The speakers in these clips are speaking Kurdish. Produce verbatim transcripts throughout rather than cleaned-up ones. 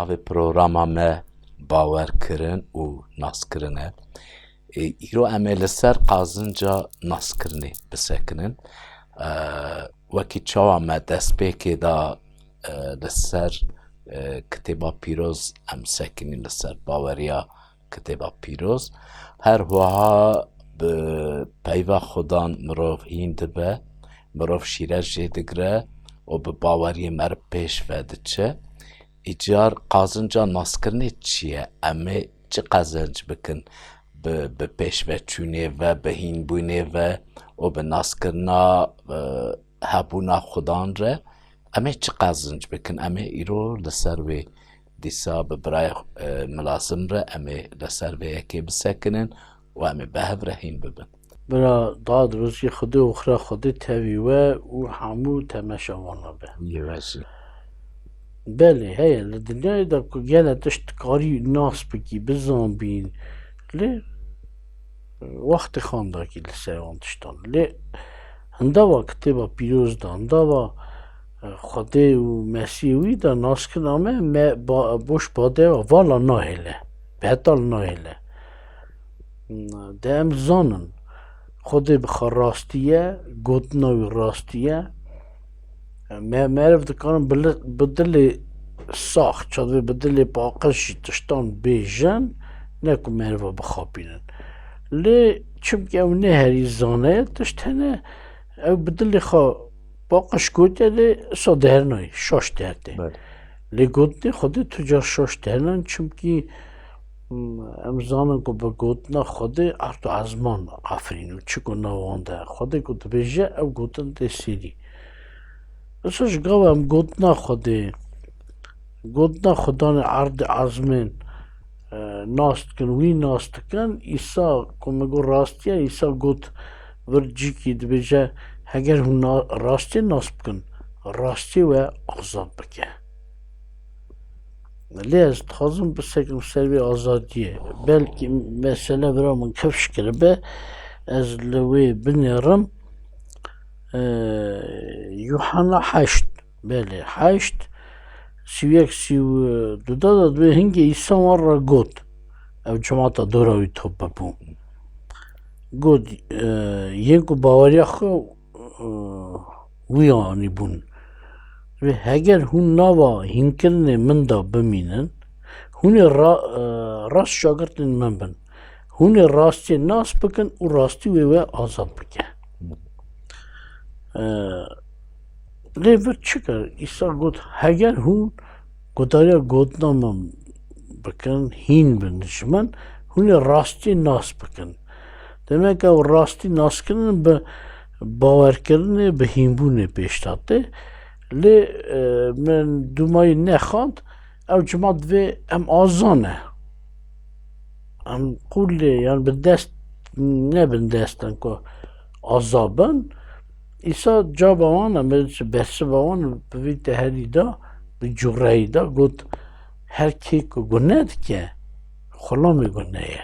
Navê programa me bawerkirin û naskirin e. Ê, îro em ê li ser qazinca naskirinê bisekinin. E, wekî çawa me destpêkê da, e, li ser, e, Kitêba Pîroz em sekinîn, li ser baweriya Kitêba Pîroz. Her wiha bi peyva Xudan mirov hîn dibe, mirov şîret jê digre û bi baweriyê meriv pêş ve diçe. Îcar qazinca naskirinê çi ye? Em ê çi qezenc bikin bi, bi pêşveçûnê ve, bi hînbûnê ve û bi naskirina, e, hebûna Xudan re? Em ê çi qezinc bikin? Em ê îro li ser wê dîsa bi birayê, e, Milazim re em ê li ser vê yekê bisekinin û em ê bi hev re hîn bibin. Bira, da dirozî Xwedê û xira Xwedê tevî we û hemû temaşevana be. Yê we jî. Belê, heye, li dinyayê de ku gelek tişt dikarî nas bikî, bizanbî, lê wextê xandakî li ser wan tiştan. Lê hindava Kitêba Pîroz de, hindava, e, Xwedê û Mesîhê wî de naskirina me, me ba-, boş badewa vala nahêle, betal nahêle. De em zanin, Xwedê bi xwe rastî ye, gotina wî rastî ye. Me, meriv dikarin bi li, bi dilê sax, çavê bi dilê paqij jî tiştan bêjin, ne ku meriva bixapînin. Lê çimkî ew ne herî zane, tişt hene, ew bi dilê xwe paqij gotiye, lê sa dernayê, şaş derdê. Belê. Lê gotinê Xwedê tu car şaş dernan, çimkî, m, em zanin ku bi gotina Xwedê erd û ezman afirîn û çi ku nav wan de. Xwedê ku dibêje, ew gotin tê sêrî. Wisa ji gava em gotina Xwedê, gotina Xudanê erdê ezmên, e, nas dikin, wî nas dikin, Îsa ku min got rastî ye, Îsa got vir cîkî dibêje, heger hûn na-, rastiyê nas bikin, rastî we azad bike. Lê ez dixwazim bisekim ser vê azadiyê. Belkî mesele bira min kifş kiribe, ez li wê binêrim. Ee, Yuhanna heşt, belê, heşt, sî û yek, sî û du de, de dibê hingê Îsa wan re got, ew cemata dora wî top bibû. Got, e, yên ku baweriya xwe, e, wî anîbûn. Vê heger hûn nava hînkirinê min de bimînin, hûn ê ra-, e, rast şagirtên min bin. Hûn ê rastiyê nas bikin û rastî wê we azad bike. E, lê vir çi kir? Îsa got, heger hûn gotariya gotina min bikin, hîn bin ji min, hûn ê rastiyê nas bikin. Demek ew rastî naskirin bi bawerkirinê, bi hînbûnê pêş de tê. Lê, e, min dûmayî nexand, ew cima divê em azan e. Em qûlê, yan bi dest, ne bin dest in ku azab bin. Îsa caba wan, em ê bersiva wan bi vî teherî de, bi cûreyî de got, her kê ku gune dike, xulamê gune ye.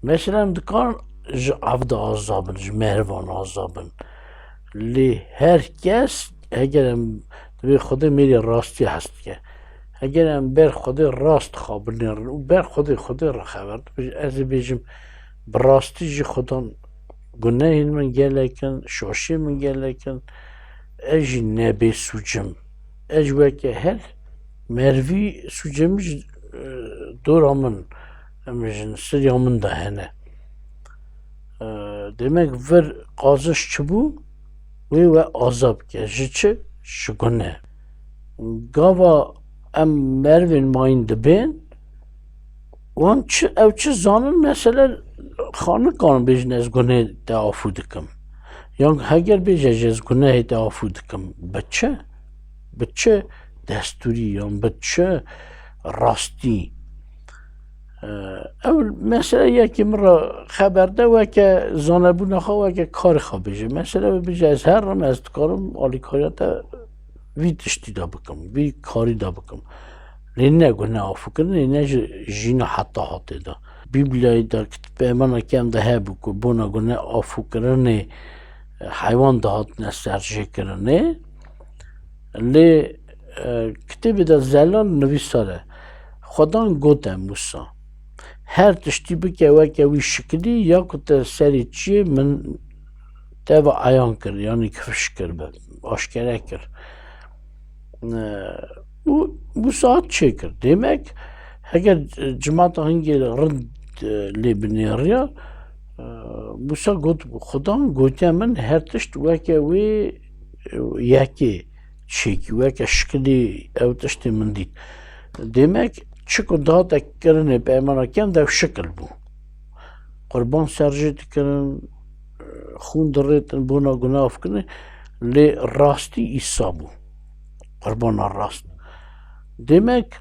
Mesela em dikarin ji ev de azab bin, ji merivan azab bin. Lê her kes, heger em, divê Xwedê mêrê rastî hez dike. Heger em ber Xwedê rast xwe binêrin û ber Xwedê, Xwedê re xeber dibêjin, ez ê bêjim, bi rastî jî Xudan gunehên min gelek in, şaşiyên min gelek in, ez jî nebê sûc im. Ez jî weke her merivî sûcê min jî, e, dora min, em bêjin, siriya min de hene. E, demek vir qazinc çi bû? Wê we azad bike. Ji çi? Ji guneh. Gava em merivên mayîn dibên, wan çi, ew çi zanin, mesele xwe nikarin bêjin, ez gunehê te afû dikim. Yan heger bêje, ez gunehê te afû dikim. Bi çi? Bi çi destûrî yan bi çi rastî? Ew mesele yekî min re xeber de, weke zanebûna xwe, weke karê xwe bêje. Mesele wê bêje, ez herim, ez dikarim alîkariya te vî tiştî de bikim, vî karî de bikim. Lê ne guneh afûkirinê, ne ji jîna heta hatê de. Bîblyayê de, kitêb peymana kem de hebû ku bona guneh afûkirinê, e, heywan dihatine serjêkirinê. Lê, e, kitêbê de zelal nivîsar e. Xwedan gote Mûsa, her tiştî bike weke wî şikilî, ya ku te serê çiyê min te ve eyan kir, yanî kifş kir, bi aşkere kir. E, û Mûsa hat çêkir. Demek, heger cimata hingê rind, e, lê binêriya, e, Mûsa got, Xudan gotiye min her tişt weke wê, e, yekê çêkî, weke şikilî ew tiştê min dît. Demek, çi ku dihate kirinê peymana kevn de şikil bû. Qurban serjê dikirin, xûn dirêtin bona guna afkirinê, lê rastî Îsa bû. Qurbana rast. Demek,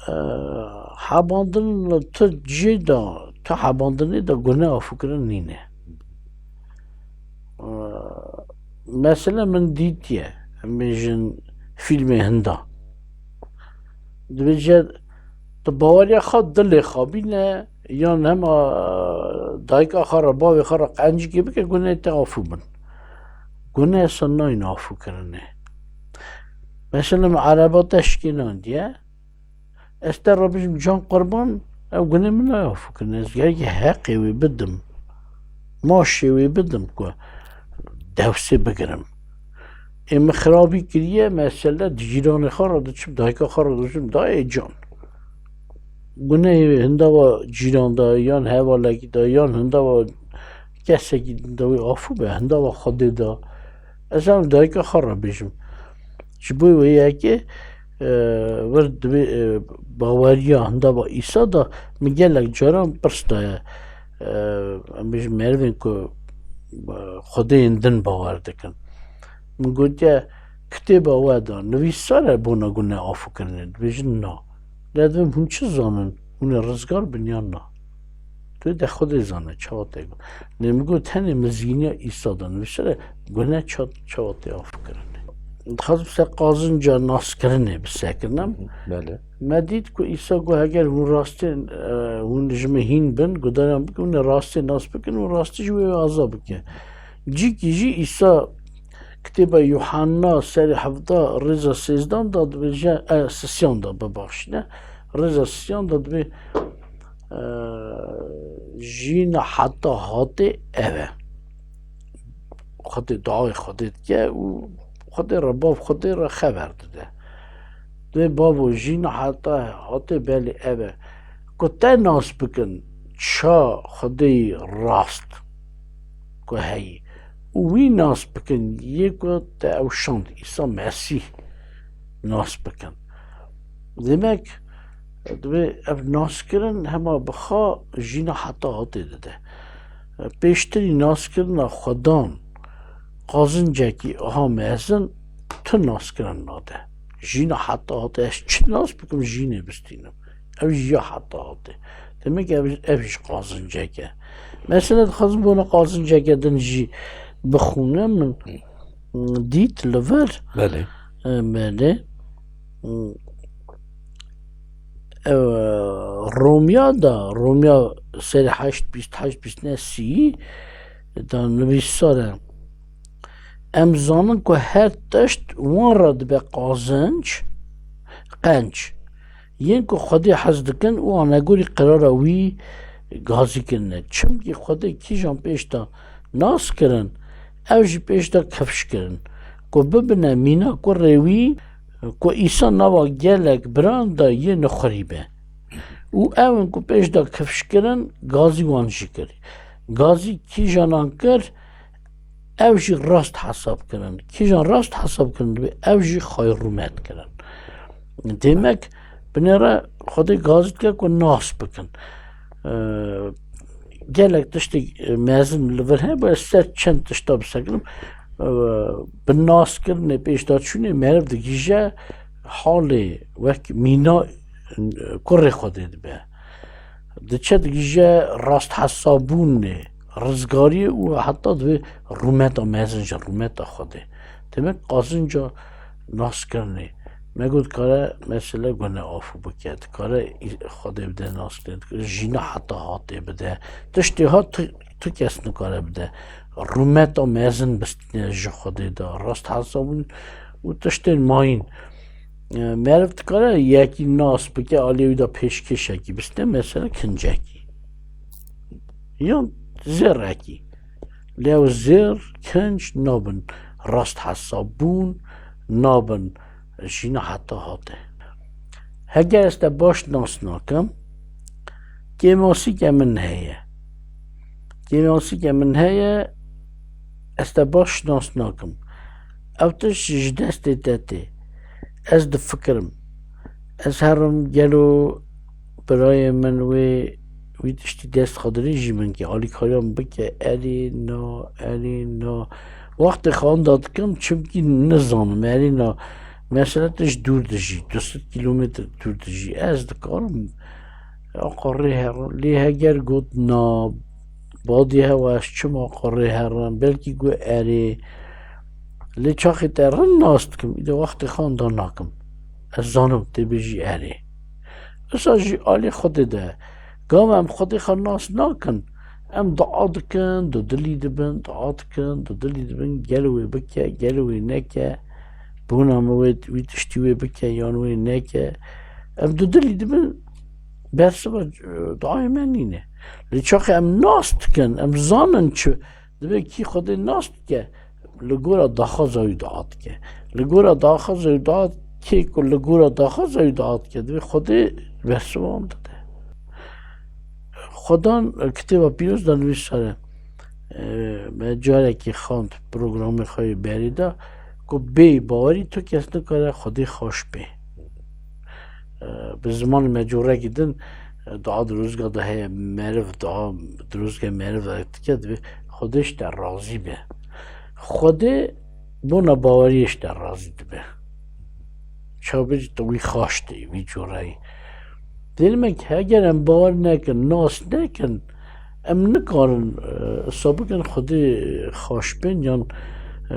e, hebandin li tu cihê de, tu hebandinê de gune afûkirin nîne. E, mesela min dîtiye, em bêjin fîlmê hinda. Dibêje, tu baweriya xwe dilê xwe bîne, yan hema dayika xwe re, bavê xwe re qencikê bike, gunehê te afû bin. Guneh esa nayne afûkirinê. Mesela min ereba te şikênandiye, ez te re bijim can qurban, ew gunê min nayê afûkirinê. Ez gerekê heqê wê bidim, maşê wê bidim ku dewsê bigirim. Ê min xirabî kiriye, mesela di cîranê xwe re diçim, dayika xwe re diçim, dayê can. Gunehê hindava cîran de, yan hevalekî de, yan hindava kesekî de wê afû be, hindava Xwedê de. Ez em dayika xwe re bêjim. Ji bo wê yekê, e, vir divê, e, baweriya hindava Îsa de min gelek caran pirs daye. E, em bêjin merivên ku, e, xwedeyên din bawer dikin. Min gotiye, kitêba we de nivîsar e bona gune afûkirinê? Dibêjin na. Lê divêm hûn çi zanin? Hûn ê rizgar bin yan na? Tu de Xwedê zane çawa te got. Lê min got tenê mizgîniya Îsa de nivîsar e gune ça-, çawa tê afûkirinê. Dixwazim ser qazinca naskirinê bisekirinem. Belê. Me dît ku Îsa got, heger hûn rastê, e, hûn ji min hîn bin, guhdaran bikin, hûn ê rastê nas bikin û rastî ji wê aza bike. Cîkî jî Îsa kitêba Yuhanna serê hevdeh rêza sêzdan de dibêje, e, sisiyan de bibaxşîne, rêza sisiyan de dibê, e, jîna heta hatê ev e. Xwedê duayê Xwedê dike û Xwedê re, bav Xwedê re xeber dide. Dê bavo, jîna heta hatê belê ev e. Ku te nas bikin ça Xwedêyî rast ku heyî. Û wî nas bikin yê ku te ew şand, Îsa Mesîh nas bikin. Demek, divê ev naskirin hema bi xwe jîna heta hatê dide. Pêştirî naskirina Xwedan qazincekî aha mezin tu naskirin nade. Jîna heta hatê, ez çi nas bikim jînê bistînim. Ev jî ya heta hatê. Demek ev, ev jî qazincek e. Mesela dixwazim bona qazinceke din jî bixûnim min. Dît li vir. Belê. E, belê. E, Romya da, Romya serê heşt bîst heşt bîst ne sî da nivîsar e. Em zanin ku her tişt wan re dibe qazinc, qenc. Yên ku Xwedê hez dikin û anegorî qirara wî gazî kirine. Çimkî Xwedê kîjan pêş de nas kirin, ew jî pêş de kifş kirin. Ku bibine mîna kurê wî, ku Îsa nava gelek biran de yê nixurî be. Û ew in ku pêş de kifş kirin, gazî wan jî kir. Gazî kîjanan kir, ew jî rast hesab kirin. Kîjan rast hesab kirin dibê, ew jî xayê rûmet kirin. Demek, binêre Xwedê gazî dike ku nas bikin. E, gelek tiştê, e, mezin li vir heye, ez ser çend tişta bisekirim. E, bi naskirinê pêşdaçûnê meriv digihîje halê wek mîna, e, kurê Xwedê dibe. Diçe digihîje rasthesabûnê, rizgariyê û heta divê rûmeta mezin ji rûmeta Xwedê. Demek qazinca naskirinê. Me got dikare mesele gune afû bike, dikare î-, Xwedê bide naskirin, dikare jîna heta hatê bide. Tiştê ha tu, tu kes nikare bide. Rûmeta mezin bistîne ji Xwedê de. Rast hesabûn û tiştên mayîn. e, meriv dikare yekî nas bike, aliyê wî de pêşkêşekî biste, mesela kincekî. Yan zêrekî. Lê ew zêr, kinc nabin rast hesabbûn, nabin jîna heta hate. Heger ez te baş nas nakim, kêmasîke min heye. Kêmasîke min heye, ez te baş nas nakim. Ev tişt ji destê te tê. Ez difikirim. Ez herim gelo birayê min wê wî tiştî dest xwe dirêjî min ke alîkariya min bike, erê na, erê na. Wextê xwe anda dikim, çimkî nizanim, erê na. Mesela tu ji dûr dijî, du sed kîlometr dûr dijî. Ez dikarim, aqa rê herim. Lê heger got na, badî hewa ez çima aqa rê herim, belkî got erê. Lê çaxê te rind nas dikim, îde wextê xwe anda nakim. Ez zanim tê bêjî erê. Wisa jî alî Xwedê de, gava em Xwedê xwe nas nakin, em dua dikin, dudilî dibin, dua dikin, dudilî dibin, gelo wê bike, gelo wê neke, bona min wê, wî tiştî wê bike yan wê neke. Em dudilî dibin, bersiva, e, duayê me nîne. Lê çaxê em nas dikin, em zanin çi, divê kî Xwedê nas dike, li gora daxwaza wî dua dike. Li gora daxwaza wî dua, kê ku li gora daxwaza wî dua dike, divê Xwedê bersiva wan dide. Xwedan, e, kitêba pîroz de nivîsare, e, me carekî xwend programê xwe yê berê de, ku bê bawerî tu kes nikare Xwedê xweş bê. E, bi zimanê me corekî din, e, dua dirozga de heye, meriv dua dirozga meriv de dike, divê Xwedê ji te razî be. Xwedê bona baweriyê ji te razî dibe. Çawa bêjî tu wî xaş tê, wî coreyî. Dê demek heger em bawer nekin, nas nekin, em nikarin, e, wisa bikin Xwedê xaş bên yan, e,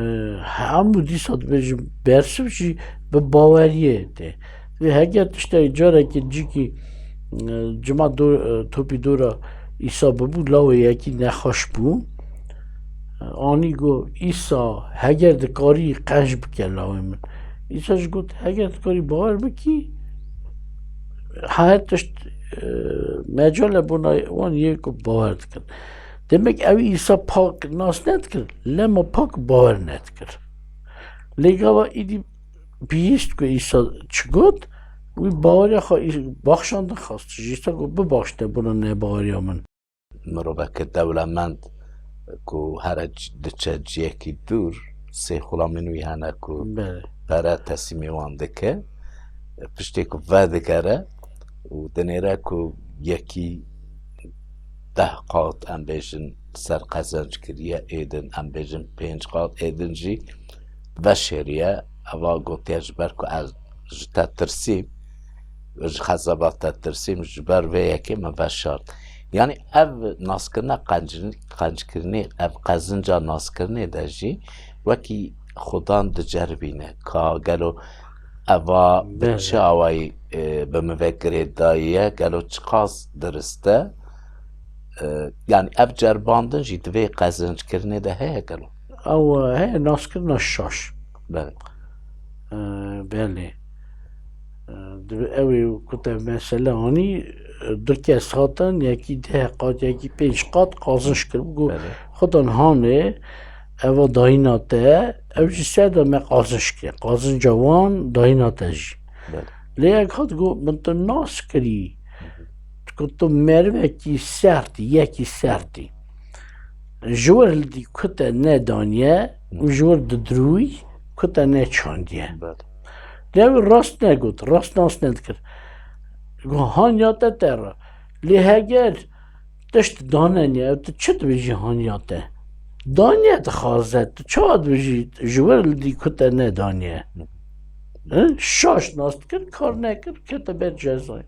hemû dîsa dibêjin bersiv jî bi baweriyê tê. Vê heger tiştekî carekî cîkî, e, cima dor, e, topî dora Îsa bibû, lawê yekî nexweş bû. E, anî got, Îsa, heger dikarî qenc bike lawê min. Îsa jî got, heger dikarî bawer bikî, her tişt, e, mecal e bona wan yê ku bawer dikin. Demek ew Îsa pak nas nedikir, lema pak bawer nedikir. Lê gava îdî bihîst ku Îsa çi got, wî baweriya xwe Î-, baxşandin xwest. Ji Îsa got, bibaxşite bona nebaweriya min. Miroveke dewlemend ku here c-, diçe ciyekî dûr, sê xulamên wî hene ku Belê. pere teslîmê wan dike. Piştê ku vedigere û dinêre ku yekî deh qat, em bêjin, ser qezenc kiriye êdin, em bêjin pênc qat êdin jî veşêriye. Eva gotiye, ji ber ku ez ji te tirsîm, ji xezeba te tirsîm, ji ber vê yekê min veşart. Yanî ev naskirina qencin-, qenckirinê, ev qezinca naskirinê de jî wekî Xudan diceribîne ka gelo eva bi Belê. çi awayî, e, bi min ve girêdayî ye, gelo çiqas dirist e? E, yanî ev ceribandin jî di vê qezinckirinê de heye gelo? Ew, e, heye naskirina şaş. Belê. E, belê. E, di-, ew ê ku te mesele anî, e, du kes hatin, yekî deh qat, yekî pênc qat qazinc kiribû. Got, Belê. Xudan hanê, eva dayîna te, ew jî ser de me qazinc kir. Qazinca wan dayîna te jî. Belê. Lê yek hat got, min tu nas kirî. Ku tu merivekî sert î, yekî sert î. Ji wir li dî ku te nedaniye û ji wir didirûy ku te neçandiye. Belê. Lê ew rast negot, rast nas nedikir. Got, hanya te te re. Lê heger tişt daneniye, ew tu çi dibêjî hanya te? Daniye dixwaze, tu çawa dibêjî ji wir li dî ku te nedaniye? Hi? Şaş nas dikir, kar nekir, kete ber cezayê.